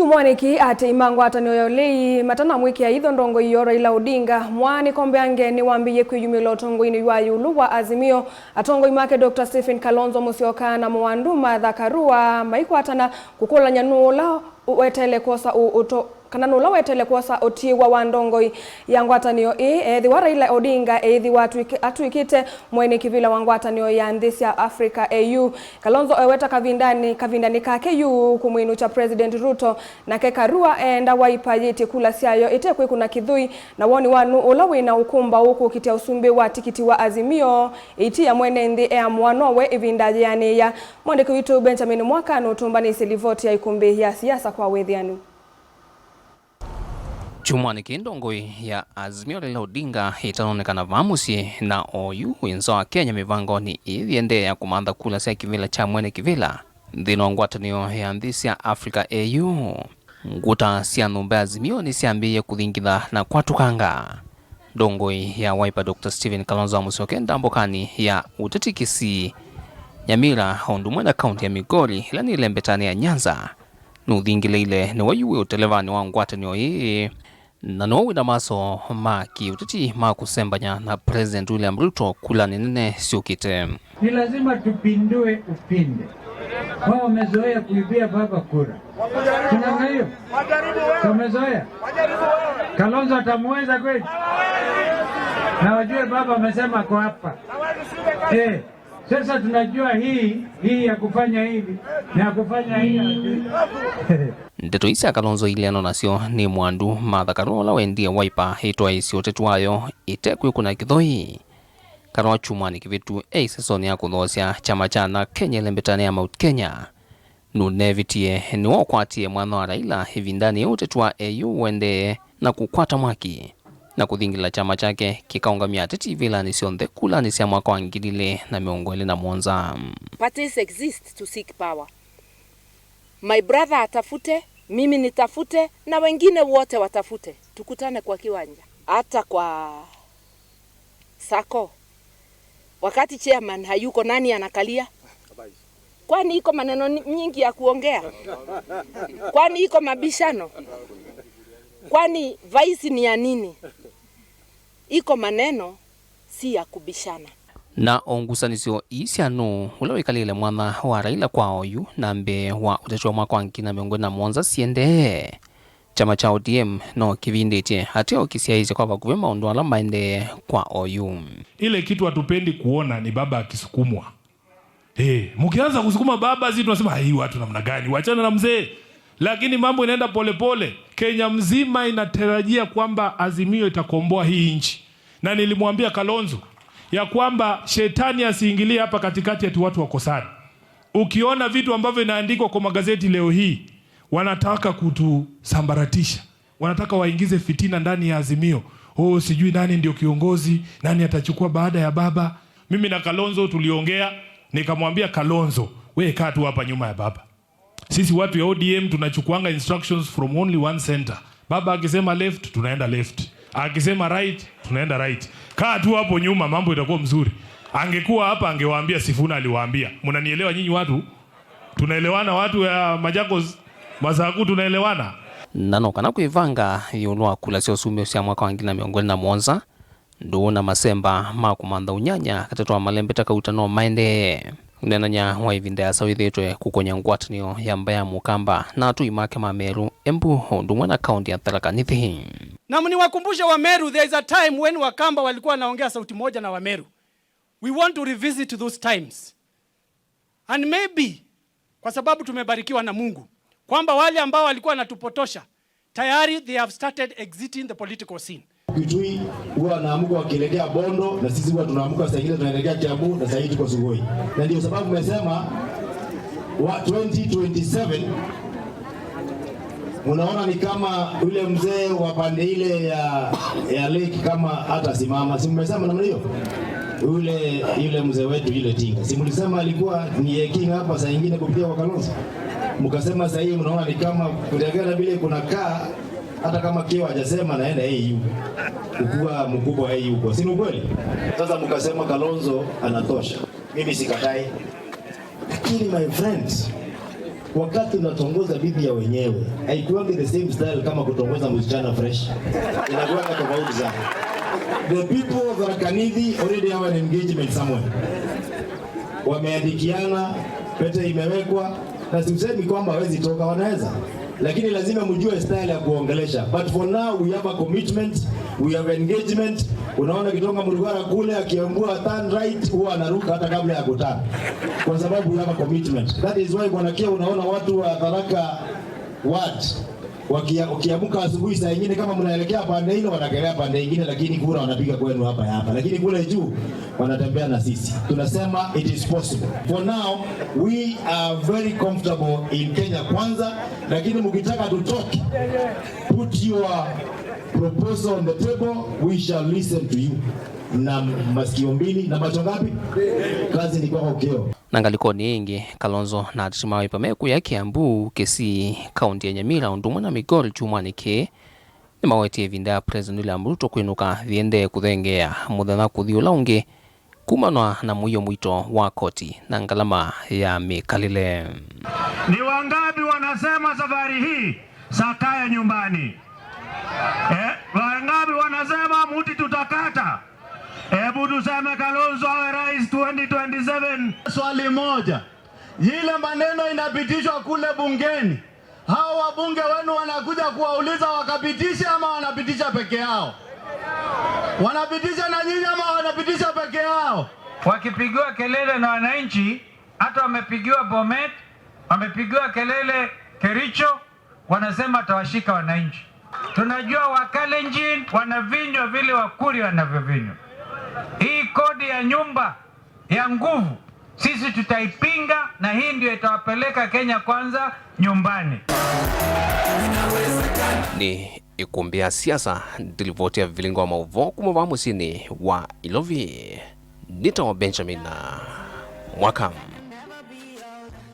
Chumwaniki ati imango atanioyolei matana mwikia itho ndongo iyo Raila Odinga mwani kombe ange ni wambiye kwiyumila utongoini wa yulu wa Azimio atongoi make Dr. Stephen Kalonzo Musyoka na Mwandu Martha Karua maikwatana kukulanya nula wetele kwosa uto kana nula wetele kwosa utiwa wa ndongoi ya ngwatanio ii ethiwa Raila Odinga ethiwa atwikite mwene kivila wa ngwatanio ya nthi sya Africa AU. Kalonzo eweta kavindani kake yu kumwinucha President Ruto nake Karua enda waipa yiti kula syayo ite kwikuna kithui na woni wanu ula wina ukumba uku kitia usumbi wa tikiti wa Azimio iti ya mwene nthi ea mwanowe ivinda yaniya. Mwandiki witu Benjamin Mwaka nutumbanisi livoti ya ikumbi ya siasa kwa wethianu. Chumwani kindongoi ya Azimio Raila Odinga itanonekana vamusi na oyu winzo wa Kenya mivango ni ithiendea kumantha kula sya kivila cha mwene kivila nthini wa ngwatanio ya nthi sya Africa AU. Nguta sya numba ya Azimio ni syambiie kuthingitha na kwatukanga. Ndongoi ya Wiper Dr. Stephen Kalonzo Musyoka ndambukani ya utetikisi Nyamira ondumwe na kaunti ya Migori ila ni lembetani ya Nyanza nuthingileile ni wayuwe utelevani wa ngwatanio ii na no wina maso ma kiuteti ma kusembanya na President William Ruto kula nene siukite. Ni lazima tupindue upinde. Wao wamezoea kuibia baba kura. Tunamna hiyo? Wamezoea. Kalonzo atamweza kweli? Na wajue baba amesema kwa hapa. Sasa tunajua hii ya kufanya hivi na ya kufanya hii. Ndeto isi ya Kalonzo iliano nasyo ni Mwandu Martha Karua ula wendie Wiper itwa isi utetu wayo itekwi kuna kithoi. Karua chumwani kivitu eisesoni ya kuthoosya chama cha na Kenya lembetani ya Mount Kenya nunevitie niwokwatie mwana wa Raila ivindani utetu wa AU wendee na kukwata mwaki na kuthingila chama chake kikaungamia ateti vilani syonthe kulani sya mwaka wa 2027. Parties exist to seek power. My brother atafute, mimi nitafute na wengine wote watafute. Tukutane kwa kiwanja, hata kwa sako. Wakati chairman hayuko, nani anakalia? Kwani iko maneno nyingi ya kuongea? Kwani iko mabishano? Kwani vice ni ya nini? Iko maneno si ya kubishana. Na ongusanisyo isyanu ula wikalile mwana wa Raila kwa oyu na mbe wa uteti wa mwaka wa 2027 siendee. Chama cha ODM no kivinditye ateo kisyaisye kwa vakuvi maundu ala maendee kwa oyu. Ile kitu hatupendi kuona ni baba akisukumwa. Mkianza kusukuma baba sisi tunasema hii watu namna gani? Wachana na mzee. Lakini mambo inaenda polepole. Kenya mzima inatarajia kwamba Azimio itakomboa hii nchi. Na nilimwambia Kalonzo ya kwamba shetani asiingilie hapa katikati ati watu wakosane. Ukiona vitu ambavyo inaandikwa kwa magazeti leo hii, wanataka kutusambaratisha. Wanataka waingize fitina ndani ya Azimio. Oh, sijui nani ndio kiongozi, nani atachukua baada ya baba. Mimi na Kalonzo tuliongea, nikamwambia Kalonzo, wewe kaa tu hapa nyuma ya baba. Sisi watu ya ODM tunachukuanga instructions from only one center. Baba akisema left, tunaenda left. Akisema right, tunaenda right. Kaa tu hapo nyuma, mambo itakuwa mzuri. Angekuwa hapa angewaambia Sifuna aliwaambia. Mnanielewa nyinyi watu? Tunaelewana watu ya Machakos, Masaku tunaelewana? Nano kana kwivanga yulu wa kula syo sumio sya mwaka wa 2027 nduuna masemba ma kumantha unyanya katatu wa malembe takauta no maende unenanya wa ivinda ya sawithitwe kukonya ngwatanio ya mba ya Mukamba na atui make ma Meru Embu undumwe na kaunti ya Tharaka Nithi. Na mniwakumbushe wa Meru, there is a time when Wakamba walikuwa wanaongea sauti moja na wa Meru. We want to revisit those times. And maybe kwa sababu tumebarikiwa na Mungu kwamba wale ambao walikuwa wanatupotosha tayari they have started exiting the political scene. Kitui huwa wanaamka wakielekea Bondo na sisi huwa tunaamka saa ingine tunaelekea Kiambu na saa hii tuko Sugoi. Na ndio sababu nimesema wa 2027 unaona ni kama yule mzee wa pande ile ya lake kama hata simama. Si mmesema namna hiyo? Yule mzee wetu yule Tinga. Si mlisema alikuwa ni king hapa saa nyingine kupitia kwa Kalonzo? Mkasema saa hii mnaona ni kama kulingana vile kuna kaa hata kama kio hajasema naenda AU kukuwa mkubwa AU huko. Si ni kweli? Sasa mkasema Kalonzo anatosha. Mimi sikatai. Lakini my friends, Wakati unatongoza bibi ya wenyewe, haikuangi the same style kama kutongoza msichana fresh, inakuwa tofauti sana. The people of Tharaka Nithi already have an engagement somewhere, wameandikiana, pete imewekwa, na simsemi kwamba hawezi toka, wanaweza, lakini lazima mjue style ya kuongelesha. But for now we have a commitment, we have engagement. Unaona Gitonga Murugara kule akiambiwa turn right, huwa anaruka hata kabla ya kuturn, kwa sababu we have a commitment. That is why, Bwana Kia, unaona watu wa Tharaka Ward wakiamka asubuhi saa nyingine kama mnaelekea pande ile wanakelea pande nyingine, lakini kura wanapiga kwenu hapa hapa, lakini kule juu wanatembea na sisi. Tunasema it is possible. For now we are very comfortable in Kenya Kwanza, lakini mkitaka tutoke, put your proposal on the table, we shall listen to you. Na masikio mbili na macho ngapi? Kazi ni kwako, Keo. Na ngalikoni ingi Kalonzo na atimawe pameku ya Kiambu, Kisii, kaunti ya Nyamira undumwe na Migori chumwani ki nimawetie ivinda ya President William Ruto kwinuka thiende kuthengea muthenya kuthi ula ungi kumanwa na muiyo mwito wa koti na ngalama ya mikalile. Ni wangapi wanasema safari hii Sakaya nyumbani? Wangapi wanasema muti tutakata? Hebu tuseme Kalonzo awe rais 2027. Swali moja, ile maneno inapitishwa kule bungeni, hao wabunge wenu wanakuja kuwauliza wakapitisha ama wanapitisha peke yao? Wanapitisha na nyinyi ama wanapitisha peke yao? Wakipigiwa kelele na wananchi, hata wamepigiwa Bomet, wamepigiwa kelele Kericho, wanasema tawashika wananchi. Tunajua Wakalenjin wanavinywa vile Wakuri wanavyovinywa. Hii kodi ya nyumba ya nguvu sisi tutaipinga, na hii ndio itawapeleka Kenya Kwanza nyumbani. Ni ikumbi ya siasa ndilivotia vilingo wa mauvo kuma wa musini wa Ilovi. Nita wa Benjamin na Mwakam.